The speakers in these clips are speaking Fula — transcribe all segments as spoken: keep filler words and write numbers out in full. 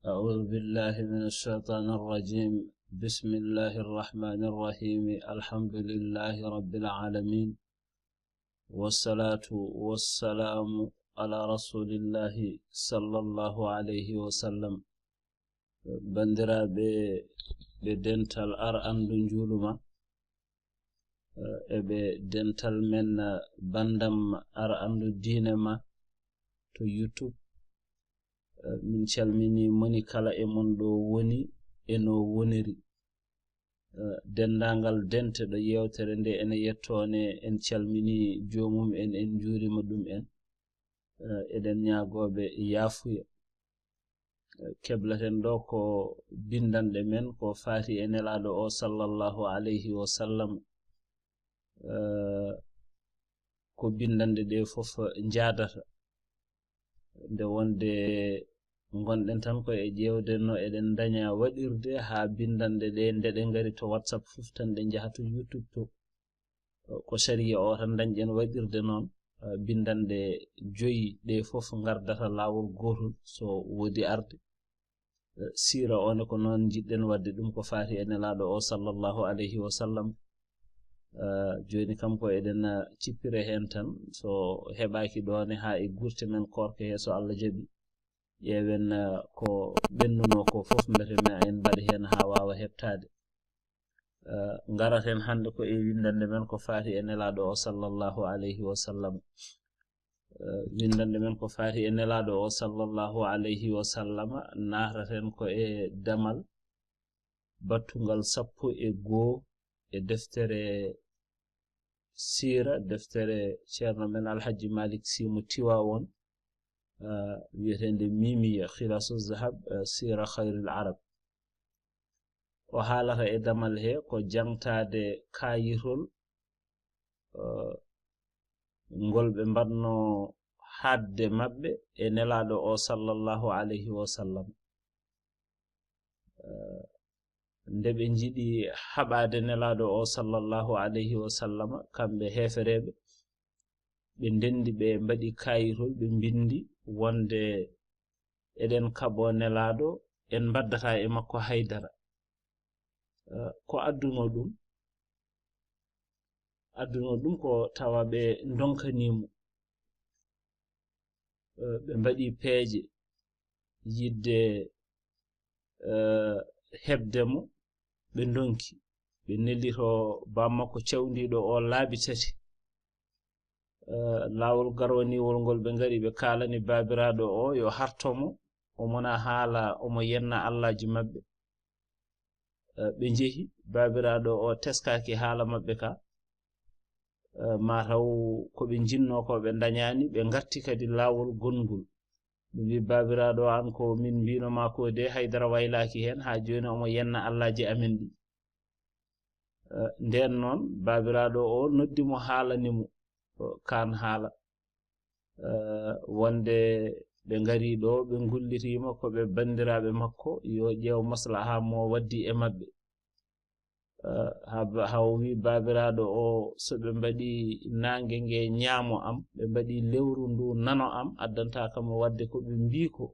أعوذ بالله من الشيطان الرجيم. بسم الله الرحمن الرحيم. الحمد لله رب العالمين. والصلاة والسلام على رسول الله صلى الله عليه وسلم. Banndiraaɓe ɓe dental ar anndu njuulu ma, eh, e ɓe dental men, eh, banndam ar anndu diine ma to YouTube. Eh, min calminii moni kala e mon ɗo woni e no woniri. Eh, denndaangal dente ɗo yeewtere nde ene yettoone, en calminii joomum en, en njuurima ɗum en. Eh, eɗen ñaagooɓe yaafuya. Eh, keblaten ɗo ko binndanɗe men ko faati e Nelaaɗo o sallallahu alayhi wa sallam. Eh, ko binndanɗe ɗe fof njaadata. Nde wonde ngonɗen tan ko e ƴeewde no eɗen ndaña waɗirde haa binndanɗe ɗe, nde ɗe ngari to WhatsApp fof tan ɗe njaha to YouTube to. Ko sariya o tan dañɗen waɗirde noon, eh, binndanɗe joyi ɗe fof ngardata laawol gootol so woodi arde. Eh, siira o ne ko noon njiɗɗen waɗde ɗum ko faati e Nelaaɗo o sallallahu alayhi wa sallam. Eh, jooni kam ko eɗen, eh, cippira heen tan, so heɓaaki ɗo ne haa e guurte men koorka he, so Allah jaɓi. Ƴeewen, eh, ko ɓennunoo ko fof, mbete ma en mbaɗ heen haa waawa heɓtaade. Eh, ngaraten hannde ko e winndannde men ko faati e Nelaaɗo o sallallahu alayhi wa sallam. Eh, winndannde men ko faati e Nelaaɗo o sallallahu alayhi wa sallama, naataten ko e damal battungal sappo e goo e deftere siira, deftere Ceerno men Alhaji Malik Sy mo Tiwaawoon, eh, wiyeteende Mimiya, Khilaasu Zahab, eh, Siira Khayril Arab. O haalata e damal he ko jaŋtaade kaayirol, eh, ngol ɓe mbaɗno haɗde maɓɓe e Nelaaɗo o sallallahu alayhi wa sallam. Eh, nde ɓe njiɗi haɓaade Nelaaɗo o sallallahu alayhi wa sallama, kamɓe heefereeɓe, ɓe ndenndi, ɓe mbaɗi kaayirol, ɓe mbinndi wonde eɗen kaɓoo Nelaaɗo, en mbaddataa e makko haydara. Eh, ko addunoo ɗum? Addunoo ɗum ko tawa ɓe ndonkanii mo. Eh, ɓe mbaɗi peeje yiɗde, eh, heɓde mo, ɓe ndonki. Ɓe neldi to baam makko cawndiiɗo o laabi tati. Eh, laawol garwaniwol ngol ɓe ngari, ɓe kaalani baabiraaɗo o yo harto mo, omo na haala, omo yenna allaaji maɓɓe. Eh, ɓe njehi, baabiraaɗo o teskaaki haala maɓɓe ka. Eh, mataw ko ɓe njinnoo ko ɓe ndañaani, ɓe ngarti kadi laawol gongol. Ɓe mbi, "Baabiraaɗo an, ko min mbino ma ko de, haydara waylaaki heen, haa jooni omo yenna allaaji amen ɗi." Eh, ndeen noon, baabiraaɗo o noddi mo, haalani mo, eh, kaan haala. Eh, wonde ɓe ngari ɗo, ɓe ngullitiima ko ɓe banndiraaɓe makko, yo ƴeew maslaha mo waddi e maɓɓe. Eh, ha ba-, ha o wi baabiraaɗo o, so ɓe mbaɗi naange nge ñaamo am, ɓe mbaɗi lewru ndu nano am, addanta kam waɗde ko ɓe mbi ko.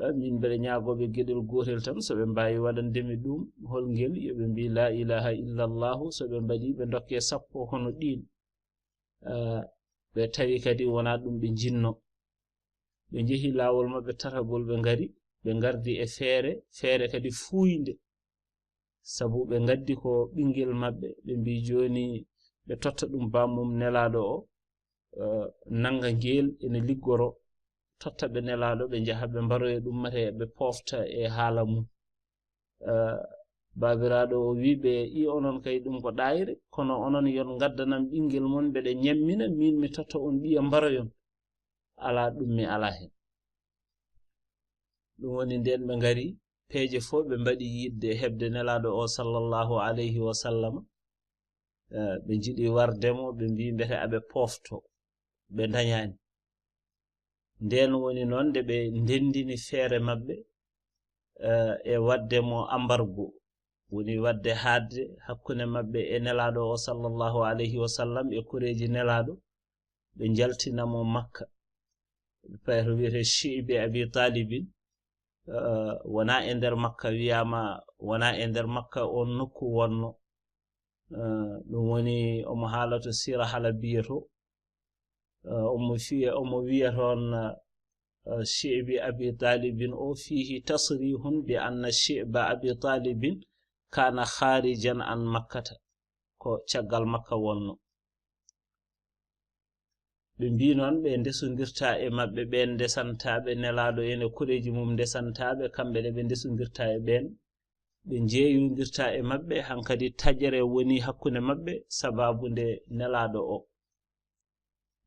Eh, min mbeɗa ñaagooɓe geɗel gootel tan, so ɓe mbaawi waɗande mi ɗum, hol ngel? Yo ɓe mbi, "La ilaha illallahu." So ɓe mbaɗi, ɓe ndokke sappo hono ɗiin. Eh, ɓe tawi kadi wonaa ɗum ɓe njinnoo. Ɓe njehi laawol maɓɓe tatagol, ɓe ngari, ɓe ngardi e feere, feere kadi fuuynde. Sabu ɓe ngaddi ko ɓinngel maɓɓe, ɓe mbi jooni ɓe totta ɗum bammum Nelaaɗo o, eh, nannga ngeel ene liggoro, totta ɓe Nelaaɗo, ɓe njaha ɓe mbaroya ɗum mate, ɓe poofta e haala mum. Eh, baabiraaɗo o wi ɓe, "I onon kay ɗum ko ɗaayre, kono onon yon ngaddanam ɓinngel mon, mbeɗa ñammina, min mi totta on ɓiya mbaroyon." Alaa ɗum mi alaa heen. Ɗum woni ndeen ɓe ngari, peeje fof ɓe mbaɗi yiɗde heɓde Nelaaɗo o sallallahu alayhi wa sallam. Eh, ɓe njiɗi warde mo, ɓe mbi mbete aɓe poofto, ɓe ndañaani. Ndeen woni noon nde ɓe ndenndini feere maɓɓe, eh, e waɗde mo ambargo, woni waɗde haɗde hakkunde maɓɓe e Nelaaɗo o sallallahu alayhi wa sallam e koreeji Nelaaɗo, ɓe njaltina mo Makka. Ɓe payato wiyetee Shi'bi Abi Talibin, eh, wona e nder Makka, wiyama wona e nder Makka on nokku wonno. Eh, ɗum woni omo haala to Sira Halabiya to. Eh, omo fiya, omo wiya toon, eh, shi'bi Abi Talibin o fihi tasrihun bi anna shi'ba Abi Talibin kana kharijan an Makkata. Ko caggal Makka wonno. Ɓe mbi noon ɓe ndesondirta e maɓɓe, ɓeen ndesantaaɓe Nelaaɗo ene koreeji mum ndesantaaɓe, kamɓe ne ɓe ndesondirta e ɓeen, ɓe njeeyondirta e maɓɓe, hankadi taƴere woni hakkunde maɓɓe sabaabu nde Nelaaɗo o.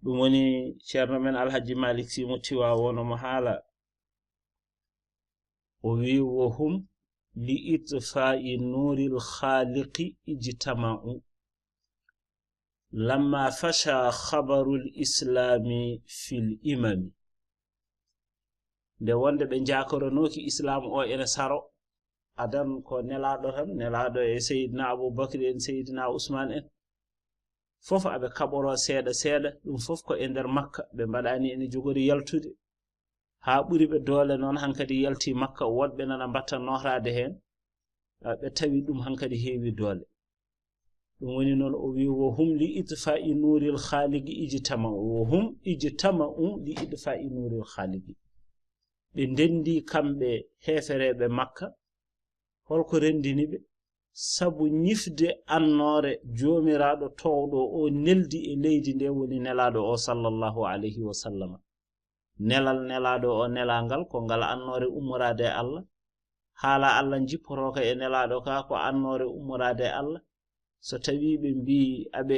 Ɗum woni Ceerno men Alhaji Malik Sy mo Tiwaawoon omo haala, o wi: "Wa hum li itfaa'i nuuril khaaliqi ijtama'u, lamma fasha khabarul islami fil imami." Nde wonde ɓe njakoronooki Islaam o ene saro, adan ko Nelaaɗo tan, Nelaaɗo e Seydina Abubakri en, Seydina Usmaan en, fof aɓe kaɓoroo seeɗa seeɗa, ɗum fof ko e nder Makka, ɓe mbaɗaani ene jogori yaltude. Haa ɓuri ɓe doole noon, hankadi yalti Makka, woɗɓe nana mbatta nooraade heen, a, ɓe tawi ɗum hankadi heewi doole. Ɗum woni noon o wi: "Wa hum li itfaa'i nuuril khaaliqi ijtama'u." Wa hum ijtama'u li itfaa'i nuuril khaaliqi. Ɓe ndenndi kamɓe heefereeɓe Makka. Holko renndini ɓe? Sabu ñifde annoore Joomiraaɗo toowɗo o neldi e leydi nde woni Nelaaɗo o sallallahu alayhi wa sallama. Nelal Nelaaɗo o nelal ngal ko ngal annoore ummoraade e Allah. Haala Allah jippotooka e Nelaaɗo ka ko annoore ummoraade e Allah. So tawii ɓe mbii aɓe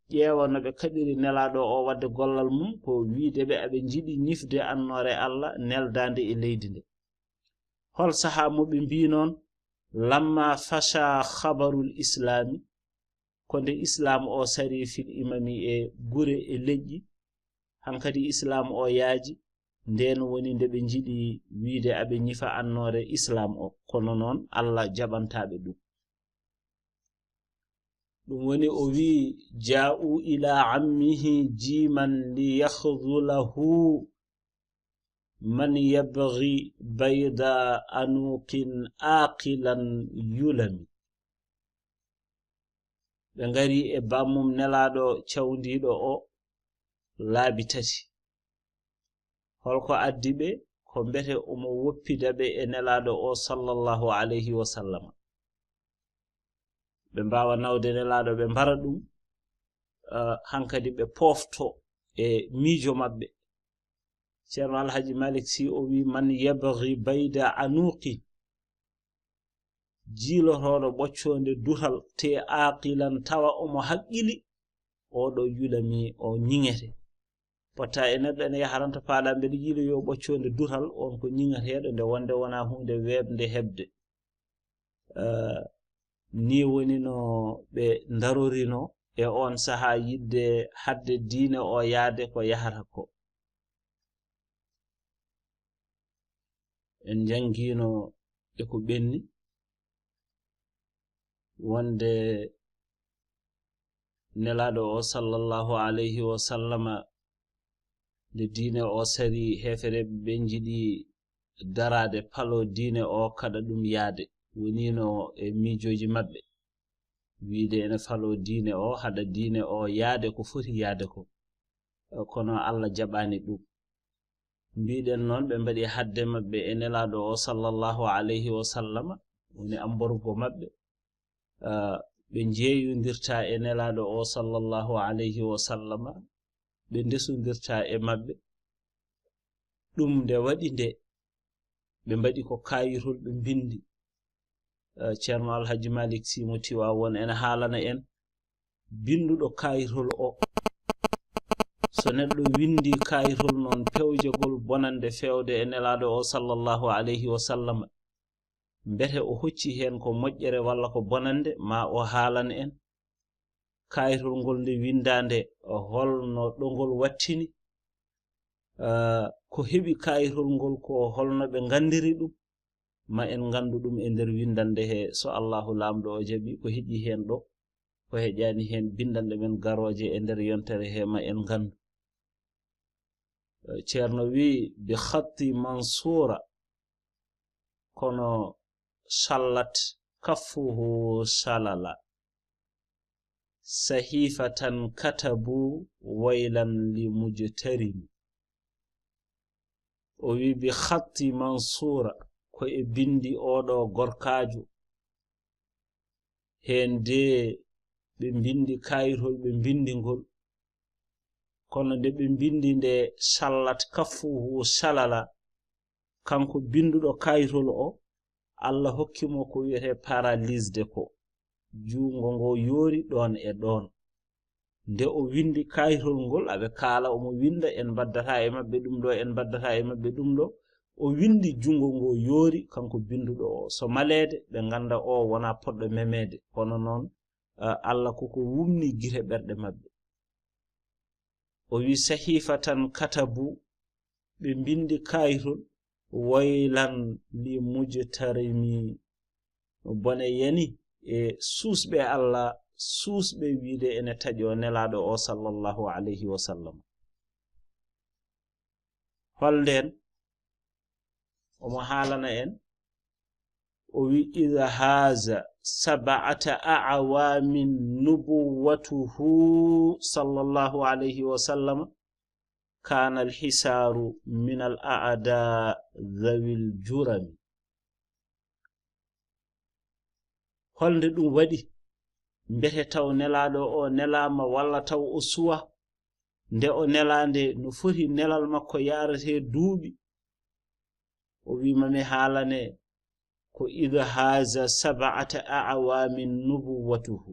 ƴeewa no ɓe kaɓiri Nelaaɗo o waɗde gollal mum, ko wiide ɓe aɓe njiɗi ñifde annoore Allah neldaande e leydi nde. Hol sahaa mo ɓe mbii noon, "Lamma fasha khabarul islami," ko nde Islaam o sari fil imami e gure e leƴƴi, hankadi Islaam o yaaji, ndeen woni nde ɓe njiɗi wiide aɓe ñifa annoore Islaam o, kono noon Allah jaɓantaa ɓe ɗum. Ɗum woni o wi: "Jaa'u ila ammihi jiman li yakhzulahu man yabghi bayda anuqin aqilan yulami." Ɓe ngari e bammum Nelaaɗo cawndiiɗo o laabi tati. Holko addi ɓe? Ko mbete omo woppida ɓe e Nelaaɗo o sallallahu alayhi wa sallama. Ɓe mbaawa nawde Nelaaɗo, ɓe mbara ɗum, ah, hankadi ɓe poofto e miijo maɓɓe. Ceerno Alhaji Malik Sy o wi: "Man yabghi bayda anuqi," jiilotooɗo ɓoccoonde dural, te aqilan, tawa omo haqqili, oɗo yulami, o ñiŋete. Potta e neɗɗo ene yaharanta faaɗa mbeɗa yiiloyo ɓoccoonde dural, on ko ñiŋateeɗo nde wonde wona huunde weeɓnde heɓde. Eh, ni woni no ɓe ndarorino e on sahaa yiɗde hadde diine o yaade ko yahata ko. En njanngiino e ko ɓenni wonde Nelaaɗo o sallallahu alayhi wa sallama, nde diine o sari, heefereɓe ɓe njiɗi daraade palo diine o, kaɗa ɗum yaade. Wonino e miijooji maɓɓe, wiide ene falo diine o, haɗa diine o yaade ko foti yaade ko. Kono Allah jaɓaani ɗum. Mbiɗen noon, ɓe mbaɗi hadde maɓɓe e Nelaaɗo o sallallahu alayhi wa sallama, woni amborgo maɓɓe. Ah, ɓe njeeyondirta e Nelaaɗo o sallallahu alayhi wa sallama, ɓe ndesondirta e maɓɓe. Ɗum nde waɗi nde, ɓe mbaɗi ko kaayitol, ɓe mbinndi. Eh, Ceerno Alhaji Malik Sy mo Tiwaawoon ene haalana en binnduɗo kaayitol o. So neɗɗo winndi kaayitol noon, pewjegol bonannde feewde e Nelaaɗo o sallallahu alayhi wa sallam, mbete o hocci heen ko moƴƴere walla ko bonannde, ma o haalan en. Kaayitol ngol nde winndaa nde, holno ɗo ngol wattini? Ah, ko heɓi kaayitol ngol ko holno ɓe nganndiri ɗum? Ma en nganndu ɗum e nder winndannde he, so Allahu Laamɗo o jaɓi, ko heƴi heen ɗo, ko heƴaani heen, binndanɗe men garooje e nder yontere he, ma en nganndu. Eh, Ceerno wi: "Bi khatti Mansuura, kono sallat kaffuhu salala. Sahifatan katabu waylan li mujtarimi. O wi bi khatti Mansura, ko e bindi oɗo gorkaajo. Heen de ɓe mbindi kayitol, ɓe mbindi ngol. Kono nde ɓe mbindi nde, sallat kaffuhu salala, kanko binnduɗo kayitol o, Allah hokki mo ko wiyetee paralysde ko. Juungo ngo yoori ɗoon e ɗoon. Nde o winndi kayitol ngol, aɓe kaala omo winnda, en mbaddata e maɓɓe ɗum ɗo, en mbaddata e maɓɓe ɗum ɗo. O winndi, junngo ngo yoori, kanko binnduɗo o. So maleede, ɓe ngannda o wonaa poɗɗo memeede. Kono noon, eh, Allah ko ko wumni gite ɓerɗe maɓɓe. O wi, sahifatan katabu, ɓe mbindi kayitol, waylan li mujtarimi, bone yani e suusɓe Allah, suusɓe wiide ene taƴo Nelaaɗo o sallallahu alayhi wa sallam. Holndeen? Omo haalana en, o wi, ida haza sab'ata a'wamin nubuwwatuhu sallallahu alayhi wa sallam, kana alhisaaru min al a'da dhawil jurami. Holnde ɗum waɗi? Mbete taw Nelaaɗo o nelaama walla taw o suwa? Nde o nelaande, no foti nelal makko yaarete duuɓi? O wi, mami haalane, ko ida haza sab'ata a'wamin nubuwwatuhu.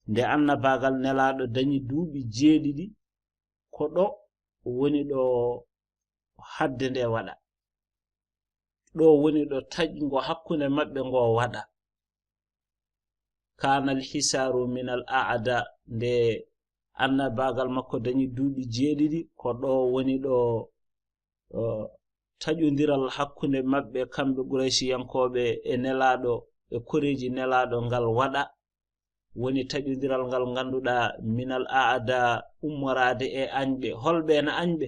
Nde annabaagal Nelaaɗo dañi duuɓi jeeɗiɗi, ko ɗo woni ɗo hadde nde waɗa. Ɗo woni ɗo taƴngo hakkunde maɓɓe ngo waɗa. Kana alhisaaru min al a'da, nde annabaagal makko dañi duuɓi jeeɗiɗi, ko ɗo woni ɗo, o, taƴondiral hakkunde maɓɓe, kamɓe Qurayshiyankooɓe e Nelaaɗo, e koreeji Nelaaɗo ngal waɗa. Woni taƴondiral ngal ngannduɗaa, min al a'da, ummoraade e añɓe. Holɓe na añɓe?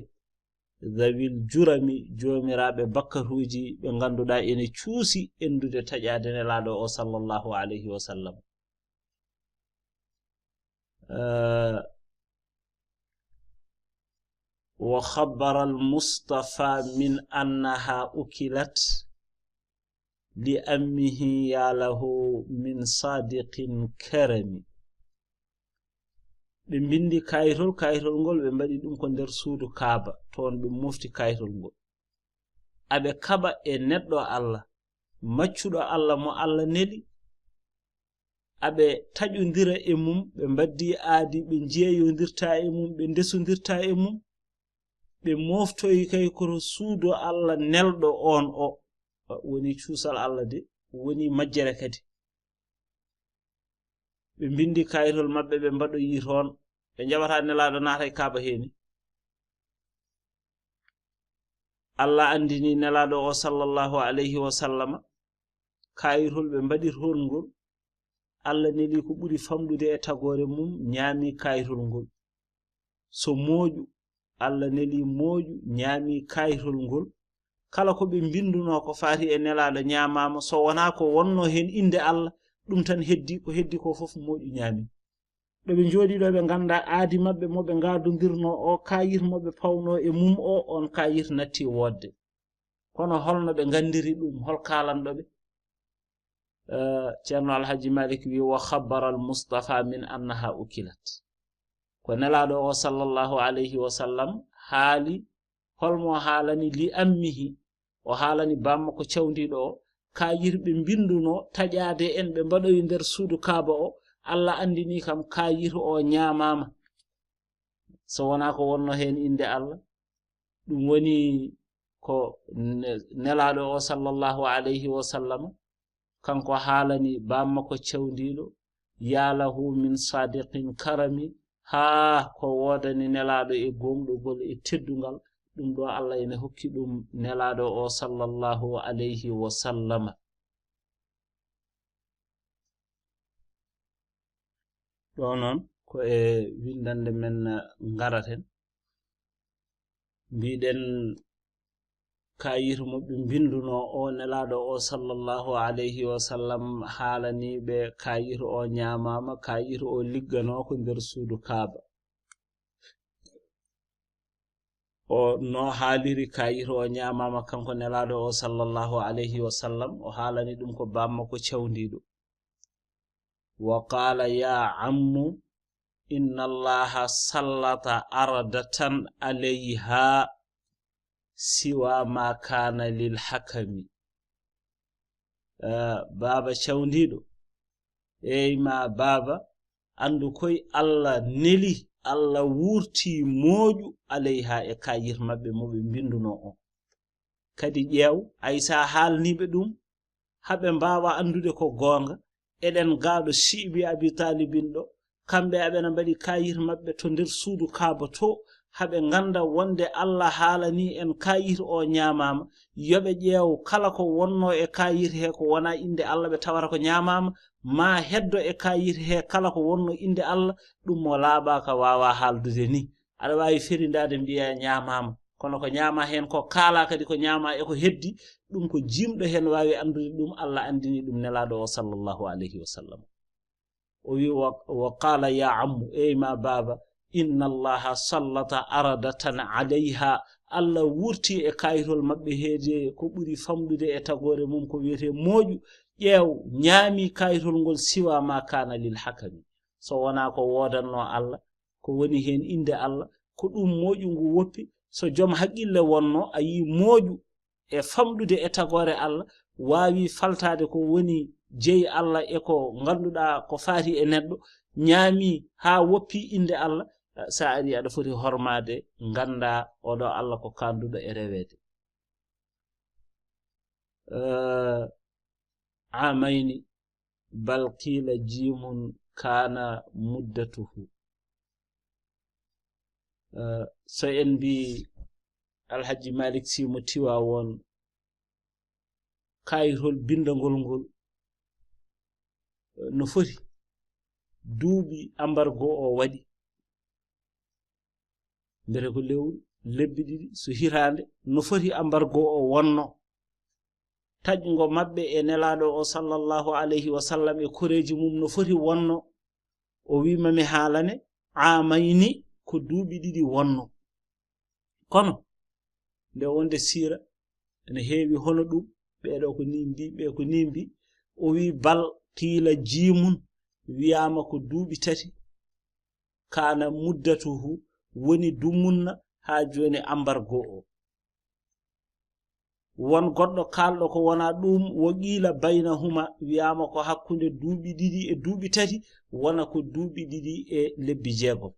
Dhawil jurami, joomiraaɓe bakkaruuji, ɓe ngannduɗaa ene cuusi enndude taƴaade Nelaaɗo o sallallahu alayhi wa sallam. Eh, wa khabbara al Mustafa min annaha ukilat li ammihi ya lahu min sadiqin karami. Ɓe mbindi kayitol, kayitol ngol ɓe mbaɗi ɗum ko nder suudu Kaaba, toon ɓe mofti kayitol ngol. Aɓe kaɓa e neɗɗo Allah, maccuɗo Allah mo Allah neli, aɓe taƴondira e mum, ɓe mbaddi aadi, ɓe jeeyondirta e mum, ɓe ndesondirta e mum, ɓe moftoyi kay koto suudu Allah nelɗo on o. Woni cuusal Allah de, woni majjere kadi. Ɓe mbindi kayitol maɓɓe, ɓe mbaɗoyi toon, ɓe njaɓata Nelaaɗo naata e Kaaba heeni. Allah anndini Nelaaɗo o sallallahu alayhi wa sallama, kayitol ɓe mbaɗi toon ngol, Allah neli ko ɓuri famɗude e tagoore mum, ñaami kayitol ngol. So mooƴu, Allah neli mooƴu, ñaami kayitol ngol. Kala ko ɓe mbinndunoo ko faati e Nelaaɗo ñaamaama, so wonaa ko wonnoo heen innde Allah, ɗum tan heddi, ko heddi ko fof mooƴu ñaami. Ɗo ɓe njooɗii ɗo, ɓe ngannda aadi maɓɓe mo ɓe ngaadondirnoo o, kayit mo ɓe pawnoo e mum o, on kayit natti woodde. Kono holno ɓe nganndiri ɗum, hol kaalanɗo ɓe? Eh, Ceerno Alhaji Malik wi, wa khabbara al Mustafa min annaha ukilat. Ko Nelaaɗo o sallallahu alayhi wa sallam haali, holmo haalani? Li ammihi, o haalani bammakko cawndiiɗo o, kayit ɓe mbinndunoo taƴaade en, ɓe mbaɗoyi nder suudu Kaaba o, Allah anndini kam kayit o ñaamaama. So wonaa ko wonnoo heen innde Allah, ɗum woni ko ne-, Nelaaɗo o sallallahu alayhi wa sallam, kanko haalani bammakko cawndiiɗo, ya lahu min sadiqin karami, haa ko woodani Nelaaɗo e gooŋɗogol e teddungal, ɗum ɗo Allah ene hokki ɗum Nelaaɗo o sallallahu alayhi wa sallama. Ɗo noon ko e winndannde men ngaraten. Mbiɗen kaayir mo ɓe mbinduno o, Nelaaɗo o sallallahu alayhi wa sallam haalani ɓe kaayir o ñaamaama, kaayir o ligganoo ko nder suudu Kaaba. O no haaliri kaayir o ñaamaama kanko Nelaaɗo o sallallahu alayhi wa sallam, o haalani ɗum ko bamma ko cawndiiɗo. Wa qaala ya ammu inna Allaha sallata ardatan alayha siwa ma kana lil hakami. Eh, baaba cawndiiɗo, ey ma baaba, anndu koy Allah neli, Allah wurti mooƴu alayha e kaayir maɓɓe mo ɓe mbinduno o. Kadi ƴeew, ay sa haalniiɓe ɗum, haɓe mbaawa anndude ko goonga, eɗen gaaɗo si'bi Abi Talibin ɗo, kamɓe aɓena mbaɗi kaayir maɓɓe to nder suudu Kaaba to, haɓe ngannda wonde Allah haalani en kaayir o ñaamaama, yo ɓe ƴeew kala ko wonno e kaayir he ko wona innde Allah ɓe tawata ko ñaamaama, ma heddo e kaayir he kala ko wonno innde Allah, ɗum mo laaɓaaka waawa haaldude ni. Aɗa waawi ferindaade mbiya ñaamaama, kono ko ñaama heen ko kaala kadi ko ñaama e ko heddi, ɗum ko jiimɗo heen waawi anndude ɗum, Allah anndini ɗum Nelaaɗo o sallallahu alayhi wa sallam. O wi, wa, wa qaala ya ammu, ey ma baaba, inna Allaha sallata ardatan alayha, Allah wurti e kaayirol maɓɓe heede ko ɓuri famɗude e tagoore mum ko wiyetee mooƴu, ƴeew, ñaami kaayirol ngol siwa ma kana lil hakami. So wonaa ko woodanno Allah, ko woni heen innde Allah, ko ɗum mooƴu ngu woppi. So joom haqqille wonno, a yii mooƴu e famɗude e tagoore Allah, waawi faltaade ko woni jeyi Allah e ko ngannduɗaa ko faati e neɗɗo, ñaami haa woppi innde Allah, sa ari aɗa foti hormaade, ngannda oɗo Allah ko kaanduɗo e reweede. Eh, amayni bal qiila jiimun kana muddatuhu. Eh, so en mbi Alhaji Malik Sy mo Tiwaawoon, kaayirol binndagol ngol, eh, no foti duuɓi ambargo o waɗi. Mbete ko lewru, lebbi ɗiɗi, so hitaande, no foti ambargo o wonno? Taƴngo maɓɓe e Nelaaɗo o sallallahu alayhi wa sallam e koreeji mum no foti wonno? O wi ma mi haalane, amayni ko duuɓi ɗiɗi wonno. Kono, nde wonde siira ene heewi hono ɗum, ɓeeɗo ko ni mbi, ɓe ko ni mbi, o wi bal qiila jiimun, wiyaama ko duuɓi tati, kana muddatuhu, woni dumunna haa jooni ambargo o. Won goɗɗo kaalɗo ko wona ɗum, wo qiila baynahuma, wiyaama ko hakkunde duuɓi ɗiɗi e duuɓi tati, wona ko duuɓi ɗiɗi e lebbi jeegom.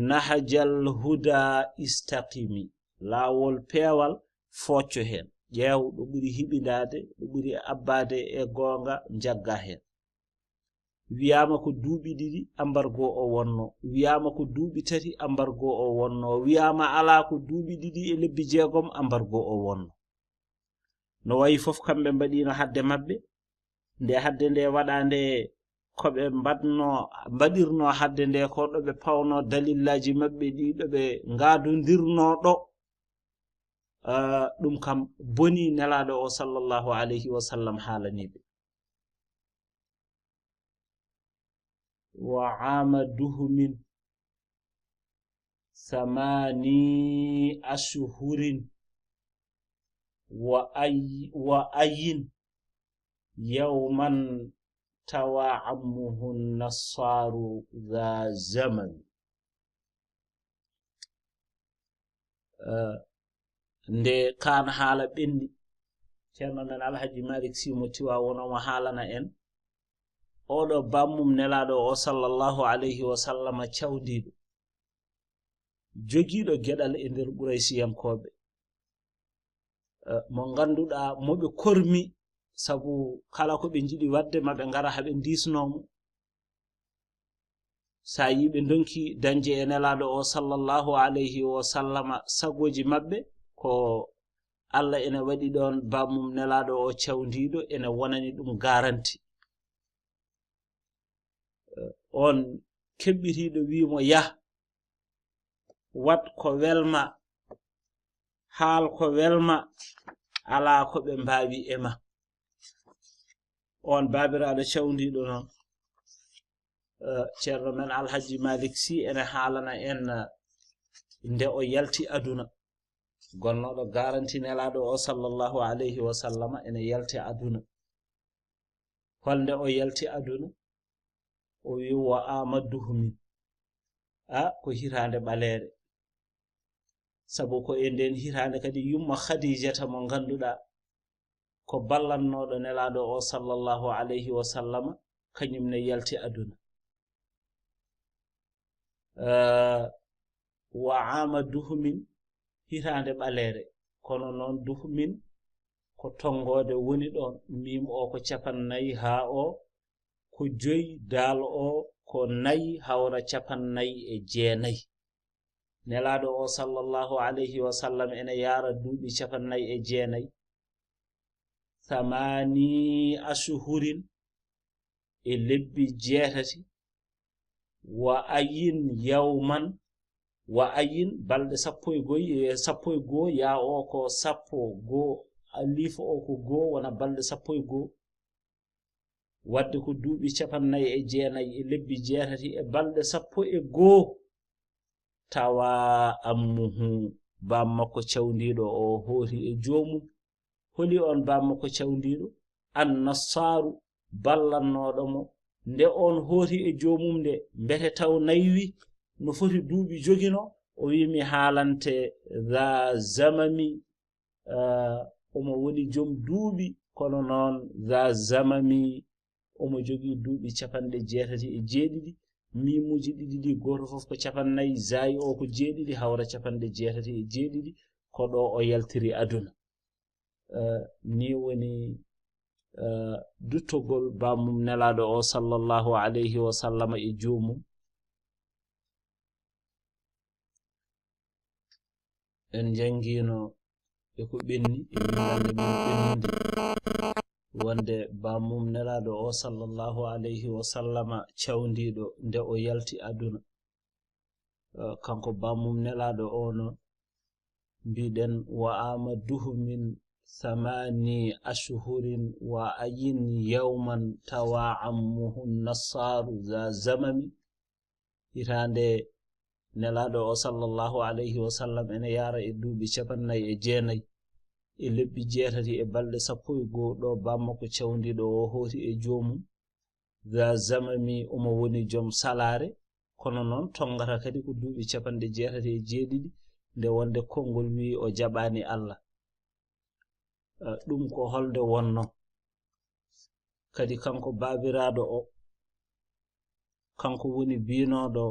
Nahajal huda istaqimi, laawol peewal foocco heen. Ƴeew ɗo ɓuri hiɓindaade, ɗo ɓuri abbaade e goonga, njagga heen. Wiyaama ko duuɓi ɗiɗi ambargo o wonno, wiyaama ko duuɓi tati ambargo o wonno, wiyaama alaa ko duuɓi ɗiɗi e lebbi jeegom ambargo o wonno. No wayi fof kamɓe mbaɗiino hadde maɓɓe, nde hadde nde waɗa nde ko ɓe mbaɗno, mbaɗirno hadde nde ko ɗo ɓe pawno dalillaaji maɓɓe ɗi, ɗo ɓe ngaadondirno ɗo. Ah, ɗum kam boni Nelaaɗo o sallallahu alayhi wa sallam haalani ɓe. Wa aama duhumin samani ashhurin wa ay-, wa ayin yawman tawa ammuhu nassaaru dha zaman. Eh, nde kaan haala ɓenni, Ceerno men Alhaji Malik Sy mo Tiwaawoon omo haalana en, oɗo bammum Nelaaɗo o sallallahu alayhi wa sallama cawndiiɗo, jogiiɗo geɗal e nder Quraysiyankooɓe, eh, mo ngannduɗaa mo ɓe kormi, sabu kala ko ɓe njiɗi waɗde, ma ɓe ngara haa ɓe ndiisnoo mo. Sa yii ɓe ndonki dañde e Nelaaɗo o sallallahu alayhi wa sallama sagooji maɓɓe, ko Allah ene waɗi ɗoon bammum Nelaaɗo o cawndiiɗo, ene wonani ɗum garanti. Eh, on keɓɓitiiɗo wii mo, "Yah, waɗ ko welma, haal ko welma, alaa ko ɓe mbaawi e ma. On baabiraaɗo cawndiiɗo noon, eh, ceerno men Alhaji Malik Sy ene haalana en, eh, nde o yalti aduna. Gonnooɗo garanti Nelaaɗo o sallallahu alayhi wa sallama ene yalti aduna. Holnde o yalti aduna? O wi, "Wa ama duhmin." A, ko hitaande ɓaleere. Sabu ko e nden hitaande kadi yumma Khadijata mo ngannduɗaa ko ballannooɗo Nelaaɗo o sallallahu alayhi wa sallama, kañum ne yalti aduna. Eh, wa ama duhmin, hitaande ɓaleere. Kono noon duhmin ko tonngoode woni ɗoon. Miim o ko capannay, haa o ko joy, daal o ko nay, hawra capannay e jeenay. Nelaaɗo o sallallahu alayhi wa sallam ene yaara duuɓi capannay e jeenay. Thamani ashhurin, e lebbi jeetati. Wa ayin yawman, wa ayin, balɗe sappo e goy, e sappo e goo, yaa o ko sappo goo, alif o ko goo, wona balɗe sappo e goo. Wadde ko duuɓi capannay e jeenay e lebbi jeetati e balɗe sappo e goo. Tawa ammuhu, baam makko cawndiiɗo o hooti e joomum. Holi on baam makko cawndiiɗo? An Nassaaru, ballannooɗo mo. Nde on hooti e joomum nde, mbete taw naywi no foti duuɓi joginoo? O wi, "Mi haalante za zamami." Ah, omo woni joom duuɓi, kono noon za zamami, omo jogii duuɓi capanɗe jeetati e jeeɗiɗi. Miimuuji ɗiɗi ɗi, gooto fof ko capannay, zaayi o ko jeeɗiɗi, hawra capanɗe jeetati e jeeɗiɗi. Ko ɗo o yaltiri aduna. Eh, ni woni, eh, duttogol baamum Nelaaɗo o sallallahu alayhi wa sallama e joomum. En njanngiino e ko ɓenni, e winndannde men ɓennunde, wonde baamum Nelaaɗo o sallallahu alayhi wa sallama cawndiiɗo nde o yalti aduna. Eh, kanko baamum Nelaaɗo o noon, mbiɗen, wa ama duhmin thamani ashhurin wa ayin yawman tawa ammuhu Nassaaru za zamami. Hitaande Nelaaɗo o sallallahu alayhi wa sallam ene yaara e duuɓi capannay e jeenay e lebbi jeetati e balɗe sappo e goo, ɗo baam makko cawndiiɗo o hooti e joomum. Za zamami, omo woni joom salaare, kono noon tonngata kadi ko duuɓi capanɗe jeetati e jeeɗiɗi, nde wonde konngol wi o jaɓaani Allah. Eh, ɗum ko holde wonno? Kadi kanko baabiraaɗo o, kanko woni biinooɗo,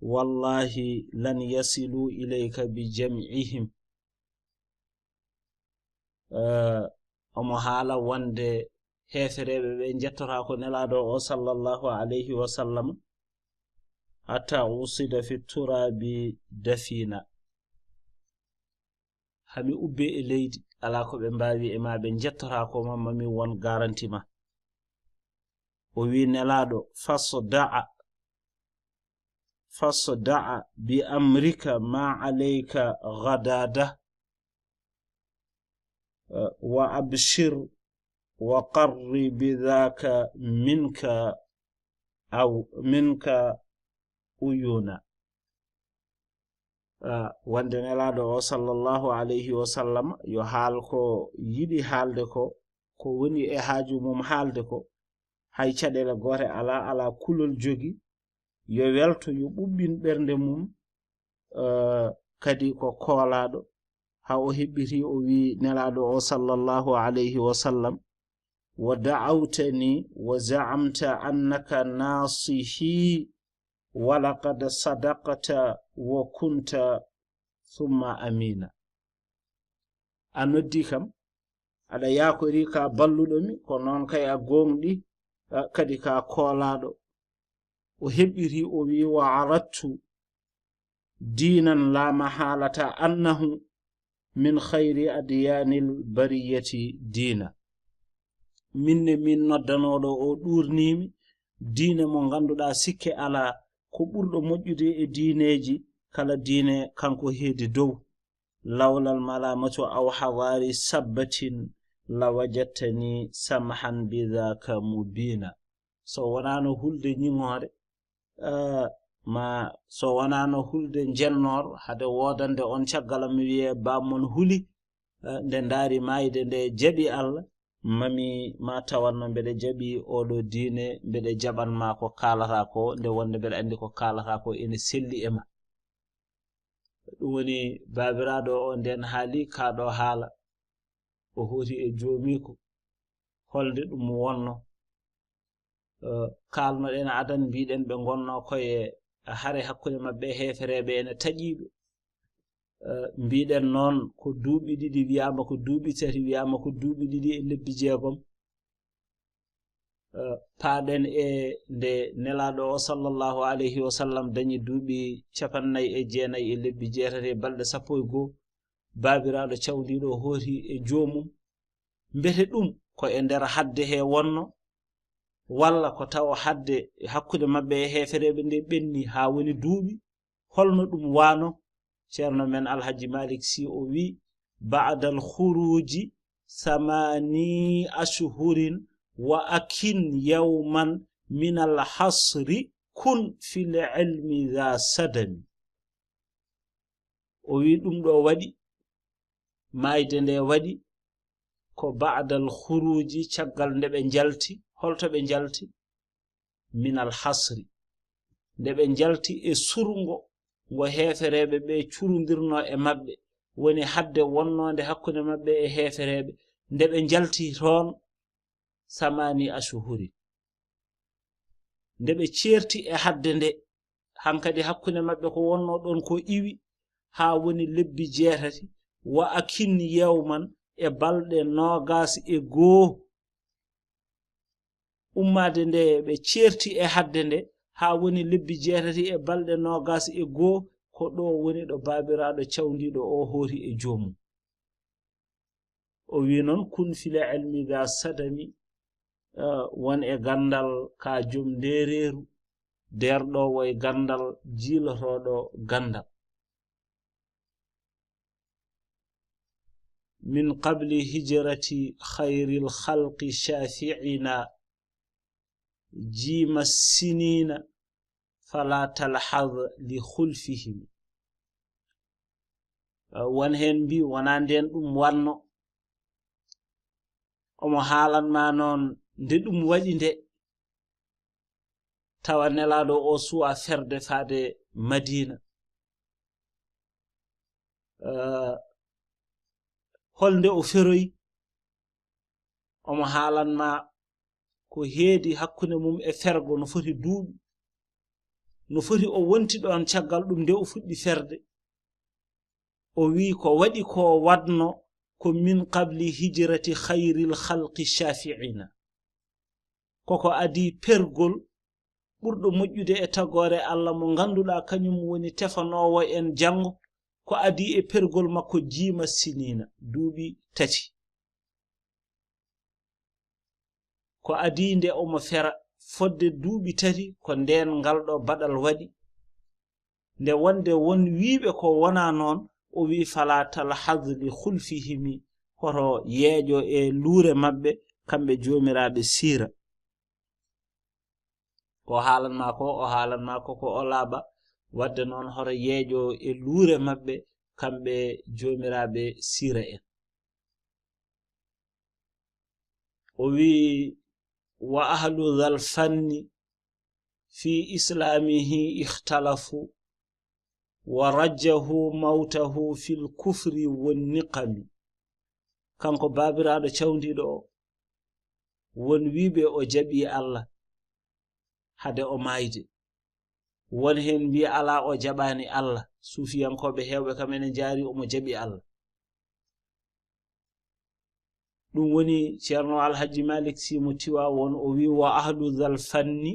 "Wallahi lan yasilu ilayka bi jam'ihim." Eh, omo haala wonde heefereeɓe ɓe njettotaako Nelaaɗo o sallallahu alayhi wa sallam, hatta usida fi turaabi dafina. Hami ubbe e leydi, alaa ko ɓe mbaawi e ma, ɓe njettotaako ma, mami won garanti ma. O wi Nelaaɗo, "Fasda'a, fasda'a bi amrika ma alayka ghadada, eh, wa abshir wa qarri bi dhaka minka aw minka uyuna." Ah, wonde Nelaaɗo o sallallahu alayhi wa sallam yo haal ko yiɗi haalde ko, ko woni e haaju mum haalde ko, hay caɗeele goote alaa, alaa kulol jogi, yo welto, yo ɓuɓɓin ɓernde mum, eh, kadi ko koolaaɗo, haa o heɓɓiti, o wi Nelaaɗo o sallallahu alayhi wa sallam, "Wa da'awtani wa za'amta annaka nasihi, wa laqad sadaqta wa kunta thumma amina." A noddi kam, aɗa yaakori ka balluɗo mi, ko noon kay a gooŋɗi, a, kadi ka koolaaɗo. O heɓɓiti, o wi, "Wa aradtu diinan la mahalata annahu min khayri adyanil bariyati diina." Min ne min noddanooɗo o ɗuurnimi diine mo ngannduɗaa sikke alaa ko ɓurɗo moƴƴude e diineeji kala diine kanko heedi dow. lawlal malamatu aw hadari sabbatin la wajadtani samhan bidhaka mubina. So wonaano hulde ñiŋoore, eh, ma so wonaano hulde njennoor, hade woodande on caggal am, mi wiye bammon huli, eh, nde ndaari maayde nde jaɓi Allah, mami ma tawanno mbeɗa jaɓi oɗo diine, mbeɗa jaɓan ma ko kaalata ko, nde wonde mbeɗa anndi ko kaalata ko ene selli e ma. Ɗum woni baabiraaɗo o nden haali kaa ɗo haala. O hooti e joomiiko. Holnde ɗum wonno? Eh, kaalnoɗen adan, mbiɗen ɓe ngonno koye hare hakkunde maɓɓe e heefereɓe ene taƴiiɓe. Eh, mbiɗen noon ko duuɓi ɗiɗi wiyaama, ko duuɓi tati wiyaama, ko duuɓi ɗiɗi e lebbi jeegom. Eh, paaɗen e nde Nelaaɗo o sallallahu alayhi wa sallam dañi duuɓi capannay e jeenay e lebbi jeetati e balɗe sappo e goo, baabiraaɗo cawndiiɗo o hooti e joomum. Mbete ɗum ko e nder hadde he wonno, walla ko tawa hadde hakkunde maɓɓe e heefereɓe nde ɓenni haa woni duuɓi? Holno ɗum wano? Ceerno men Alhaji Malik Sy o wi: "Ba'dal khuruji thamani ashhurin wa akin yawman minal hasri kun fil ilmi dha sadami." O wi ɗum ɗo waɗi, maayde nde waɗi ko ba'dal khuruji, caggal nde ɓe njalti. Holto ɓe njalti? Minal hasri, nde ɓe njalti e surngo ngo heefereɓe ɓe curundirno e maɓɓe, woni hadde wonnoonde hakkunde maɓɓe e heefereɓe, nde ɓe njalti toon, thamani ashhurin. Nde ɓe ceerti e hadde nde, hankadi hakkunde maɓɓe ko wonno ɗon ko iwi, haa woni lebbi jeetati, wa akin yawman, e balɗe noogas e goo. Ummaade nde ɓe ceerti e hadde nde, haa woni lebbi jeetati e balɗe noogas e goo, ko ɗo woni ɗo baabiraaɗo cawndiiɗo o hooti e joomum. O wi noon: "Kun fil ilmi dha sadami", eh, won e ganndal ka joom ndeereeru, deerɗoowo e ganndal, jiilotooɗo ganndal. "Min qabli hijrati khayril khalqi shafi'ina, jima sinina fala talhaz li khulfihim." Won heen mbi wonaa ndeen ɗum wanno. Omo haalan ma noon nde ɗum waɗi nde, tawa Nelaaɗo o suwa ferde faade Madina. Eh, holnde o feroyi? Omo haalan ma ko heedi hakkunde mum e fergo no foti duuɓi, no foti o wonti ɗoon caggal ɗum nde o fuɗɗi ferde. O wi ko waɗi ko waɗno ko min qabli hijrati khayril khalqi shafi'ina. Koko adii pergol ɓurɗo moƴƴude e tagoore Allah mo ngannduɗaa kañum woni tefanoowo en janngo, ko adii e pergol makko jima sinina, duuɓi tati. Ko adii nde omo fera fodde duuɓi tati, ko ndeen ngal ɗo baɗal waɗi. Nde wonde won wiiɓe ko wonaa noon, o wii: "Fala talhaz li khulfihimi", hoto yeeƴo e luure maɓɓe, kamɓe joomiraaɓe siira. Ko haalan ma ko, o haalan ma ko, ko o laaɓa. Wadde noon, hoto yeeƴo e luure maɓɓe, kamɓe joomiraaɓe siira en. O wii: "Wa ahlu dhal fanni fi islamihi ikhtalafu, wa rajjahu mawtahu fil kufri wan niqami." Kanko baabiraaɗo cawndiiɗo o, won wiiɓe o jaɓi Allah hade o maayde. Won heen mbi alaa, o jaɓaani Allah. Suufiyankooɓe heewɓe kam ene njaari omo jaɓi Allah. Ɗum woni Ceerno Alhaji Malik Sy mo Tiwaawoon, o wii: "Wa ahlu dhal fanni",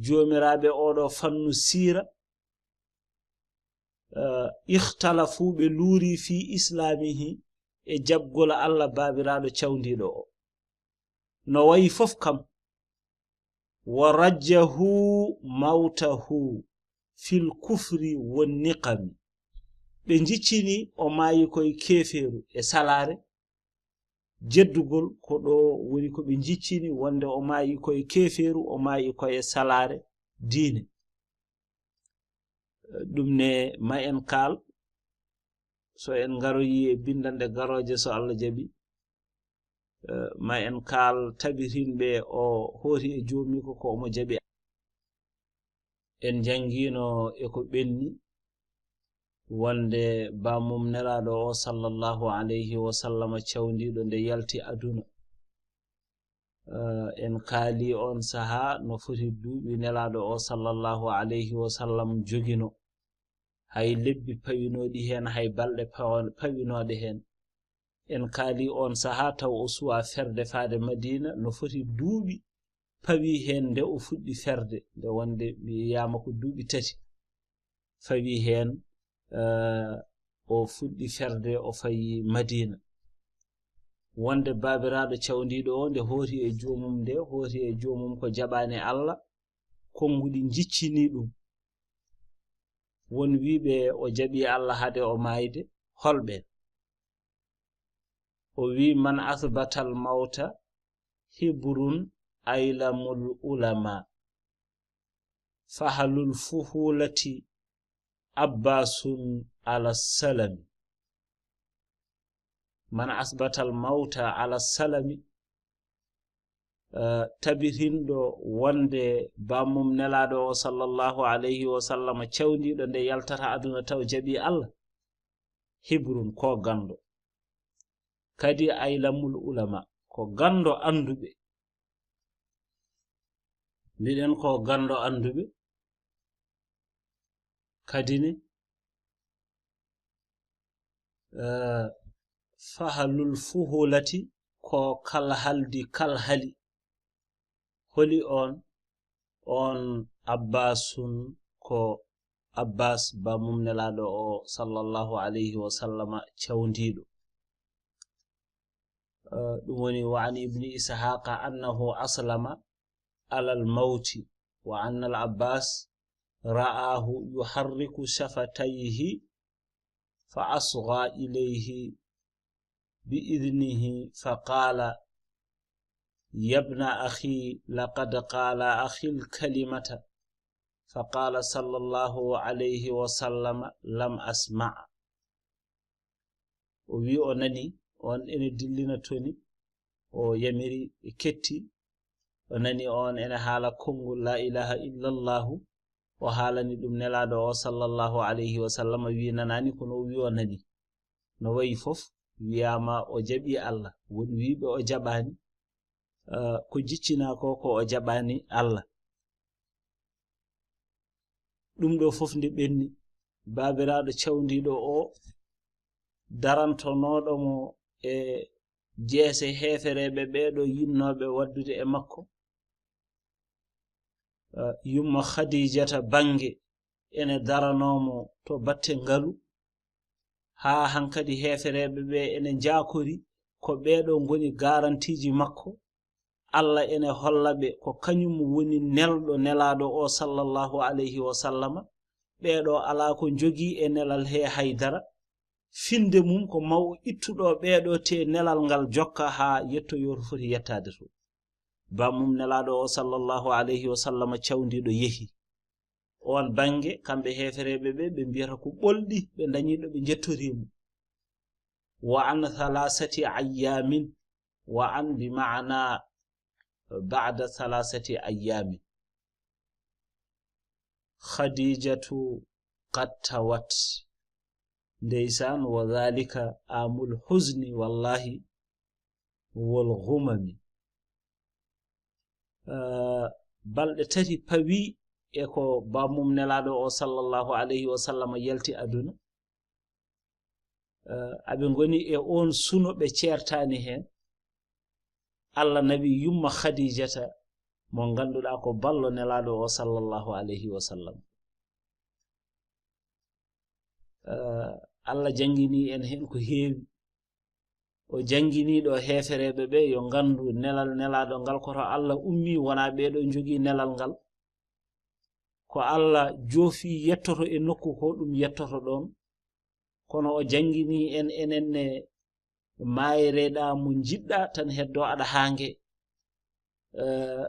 joomiraaɓe oɗo fannu siira, eh, ikhtalafu, ɓe luuri, fi islamihi, e jaɓgol Allah baabiraaɗo cawndiiɗo o. No wayi fof kam, wa rajjahu mawtahu fil kufri wan niqami. Ɓe njiccini o maayi koye keefeeru e salaare. Jeddugol ko ɗo woni ko ɓe njiccini wonde o maayi koye keefeeru, o maayi koye salaare diine. Ɗum ne ma en kaal, so en ngaroyi e binndannde garooje so Allah jaɓi, eh, ma en kaal tabitinɓe o hooti e joomi ko, ko omo jaɓi. En njanngiino e ko ɓenni wonde bammum Nelaaɗo o sallallahu alayhi wa sallama cawndiiɗo nde yalti aduna. Eh, en kaali on sahaa no foti duuɓi Nelaaɗo o sallallahu alayhi wa sallam jogino. Hay lebbi pawinooɗi heen, hay balɗe pawa-, pawinooɗe heen. En kaali on sahaa taw o suwaa ferde faade Madiina, no foti duuɓi pawi heen nde o fuɗɗi ferde, nde wonde wiyaama ko duuɓi tati. Fawi heen, eh, o fuɗɗi ferde, o fayi Madiina. Wonde baabiraaɗo cawndiiɗo o, nde hooti e joomum nde, hooti e joomum ko jaɓaani Allah, konnguɗi njiccini ɗum. Won wiiɓe o jaɓi Allah hade o maayde, holɓe? O wi: "Man asbatal mawta hibrun aylamul ulama, fahalul fuhulati abbasun ala salami." Man asbatal mawta ala salami, eh, tabitinɗo wonde bammum Nelaaɗo o sallallahu alayhi wa sallam cawndiiɗo nde yaltata aduna taw jaɓi Allah, hibrun ko ganndo. Kadi aylamul ulama, ko ganndo annduɓe. Mbiɗen ko ganndo annduɓe. Kadi ne, eh, fahalul fuhulati ko kalhaldi kalhali. Holi on? On Abbasun ko Abbas, bammum Nelaaɗo o sallallahu alayhi wa sallama cawndiiɗo. Eh, ɗum woni, wa an ibni Ishaqa annahu aslama alal mawti, wa anna al Abbas ra'ahu yuharriku shafatayhi fa asgha ilayhi bi idnihi fa qala: "Yabna akhi, laqad qala akhi al kalimata." Fa qala sallallahu alayhi wa sallam: "Lam asma." O wi o nani, on ene dillina toni, o yamiri e ketti, o nani on ene haala konngol la ilaha illallahu, o haalani ɗum Nelaaɗo o sallallahu alayhi wa sallam, wi nanaani, kono o wi o nani. No wayi fof, wiyaama o jaɓi Allah, won wiiɓe o jaɓaani, eh, ko jiccinaa ko, ko o jaɓaani Allah. Ɗum ɗo fof nde ɓenni, baabiraaɗo cawndiiɗo o, darantonooɗo mo e jeese heefereeɓe ɓeeɗo yinnooɓe waddude e makko, eh, yumma Khadijata bannge ene daranoo mo to batte ngalu, haa hankadi heefereeɓe ɓe ene njaakori ko ɓeeɗo ngoni garantiiji makko. Allah ene holla ɓe ko kañum woni nelɗo Nelaaɗo o sallallahu alayhi wa sallama. Ɓeeɗo alaa ko njogii e nelal he haydara. Finde mum ko maw ittuɗo ɓeeɗo te nelal ngal jokka haa yettoyoo to foti yettaade to. Bammum Nelaaɗo o sallallahu alayhi wa sallama cawndiiɗo yehi. Oon bannge, kamɓe heefereeɓe ɓe, ɓe mbiyata ko ɓolɗi, ɓe dañi ɗo ɓe njettorii mo. Wa an thalathati ayyamin, wa an bi ma'ana ba'da thalathati ayyamin. Khadijatu qad tawat. Ndeysaan, wa dhalika amul huzni, wallahi, wal ghumami. Eh, balɗe tati pawi e ko bammum Nelaaɗo o sallallahu alayhi wa sallam yalti aduna. Eh, aɓe ngoni e oon suno, ɓe ceertaani heen. Allah nawi yumma Khadijata, mo ngannduɗaa ko ballo Nelaaɗo o sallallahu alayhi wa sallam. Eh, Allah janngini en heen ko heewi. O janngini ɗo heefereeɓe ɓe yo nganndu nelal Nelaaɗo ngal, ko to Allah ummi, wonaa ɓeeɗo njogii nelal ngal. Ko Allah joofi yettoto e nokku ko ɗum yettoto ɗoon. kono o janngini en enen ne maayireɗa mo njiɗɗa tan heddo aɗa hange. Eh,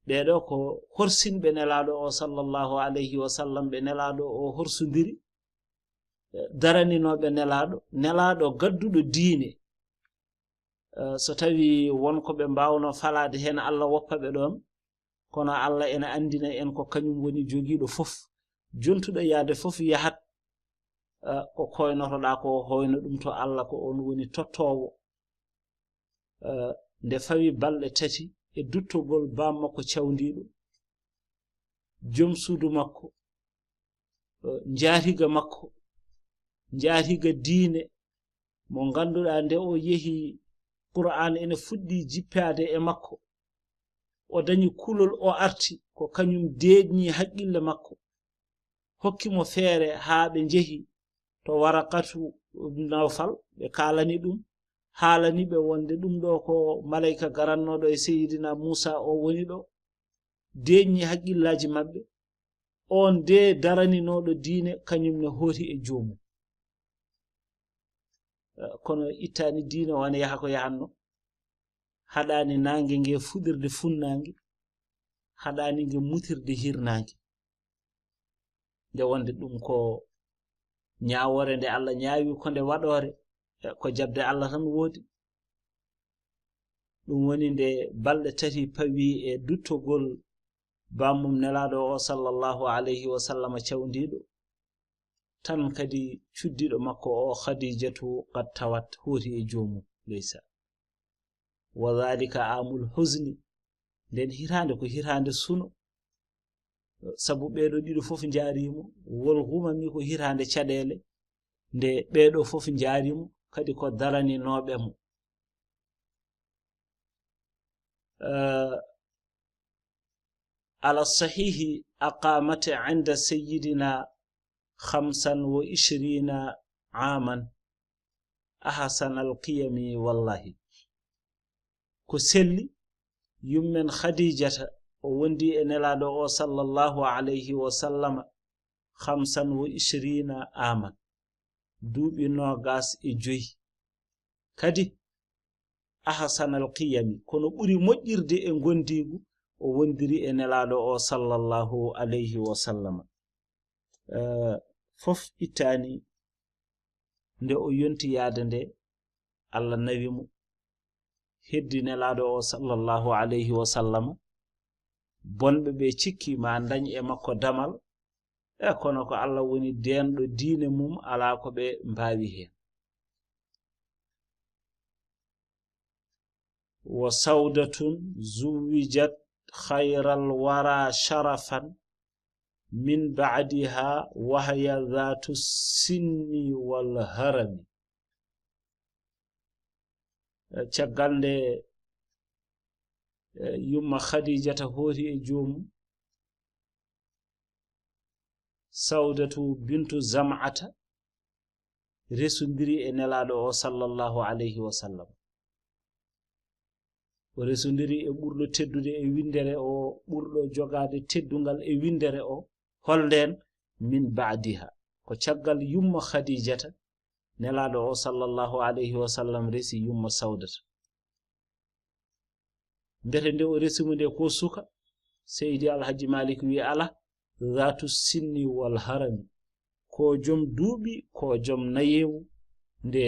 ɓeɗo ko horsinɓe nelaɗo o sallallahu alayhi wa sallam, ɓe nelaɗo o horsudiri, eh, daraninoɓe nelaɗo, nelaɗo gadduɗo diine. Eh, so tawi won ko ɓe mbawno falade hen, Allah woppa ɓe ɗon, kono Allah ene andina en ko kañum woni jogiɗo fof, jontuɗo yaade fof yahat. Eh, ko koynotoɗa ko, hoyno ɗum to Allah, ko on woni tottowo. Eh, nde fawi balɗe tati e duttogol bammakko cawndiɗo, joom suudu makko, eh, njaatiga makko, njaatiga diine, mo ngannduɗaa nde o yehi, Qur'aan ene fuɗɗi jippaade e makko. O dañi kulol, o arti, ko kañum deeƴni haqqille makko, hokki mo feere haa ɓe njehi to Waraqatu Nawfal, ɓe kaalani ɗum, haalani ɓe wonde ɗum ɗo ko malayka garannooɗo e Seydina Muusa o woni ɗo, deeƴni haqqillaaji maɓɓe. On de daraninooɗo diine, kañum ne hooti e joomum. Eh, kono ittaani diine o, ene yaha ko yahanno, haɗaani naange nge fuɗirde funnaange, haɗaani nge mutirde hirnaange. Nde wonde ɗum ko ñaawoore nde Allah ñaawi, ko nde waɗoore, eh, ko jaɓde Allah tan woodi. Ɗum woni nde balɗe tati pawi e duttogol bammum nelaɗo o sallallahu alayhi wa sallama cawndiɗo, tan kadi cuddiɗo makko o Khadijatu qad tawat, hooti e joomum, ndeysa. Wa dhalika amul huzni, nden hitaande ko hitaande suno, sabu ɓeeɗo ɗiɗo fof njaarimo, wol humami ko hitaande caɗeele, nde ɓeeɗo fof njaarimo, kadi ko daraninooɓe mo. Eh, ala sahihi aqamat inda sayyidina khamsan wa ishrina aman, ahsanal qiyami wallahi. Ko selli, yummen Khadijata, o wondi e nelaɗo o sallallahu alayhi wa sallama khamsan wa ishrina aman, duuɓi noogas e joyi. Kadi, ahsanal qiyami, kono ɓuri moƴƴirde e ngondiigu, o wondiri e nelaɗo o sallallahu alayhi wa sallama. Eh, fof ittaani nde o yonti yaade nde, Allah nawi mo, heddi nelaɗo o sallallahu alayhi wa sallama. Bonɓe ɓe cikki ma dañ e makko damal, e kono ko Allah woni deenɗo diine mum, alaa ko ɓe mbaawi heen. Wa Sawdatun zuwijat khayral wara sharafan min ba'diha wahya dhatu sinni wal harami. Eh, caggal nde, eh, yumma Khadijata hooti e joomum, Sawdatu bintu Zam'ata resondiri e nelaɗo o sallallahu alayhi wa sallam. O resondiri e ɓurɗo teddude e winndere o, ɓurɗo jogaade teddungal e winndere o. Holnden? Min ba'diha, ko caggal yumma Khadijata, nelaɗo o sallallahu alayhi wa sallam resi yumma Sawdata. Mbete nde o resimo nde ko suka, Seydi Alhaji Malik wi ala, dhatu sinni wal harami, ko joom duuɓi, ko joom nayewu, nde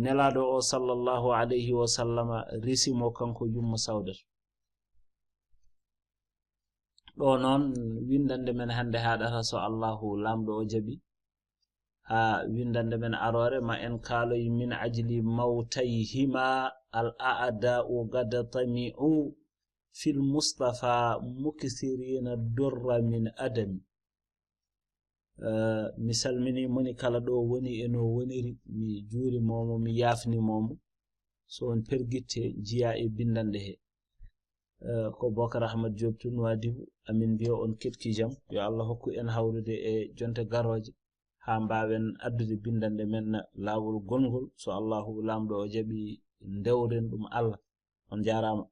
nelaɗo o sallallahu alayhi wa sallama resimo kanko yumma Sawdata. Ɗo noon, winndande men hannde haaɗata, so Allahu Laamɗo o jaɓi, haa winndande men aroore, ma en kaaloy min ajli mawtayhima al a'da'u gada tami'u fil Mustafa mukisirina durra min adami. Eh, mi salmini moni kala ɗo woni e no woniri, mi juurimomo, mi yaafnimomo. So on pergitte njiya e binndande he. Eh, ko Bokar Ahmad Diop tun Wadibu, amin mbiya on ketki jam. Yo Allah hokku en hawrude e jonte garooje, haa mbaawen addude binndande men laawol gongol. So Allahu Laamɗo o jaɓi, ndewren ɗum Allah. On njaaraama.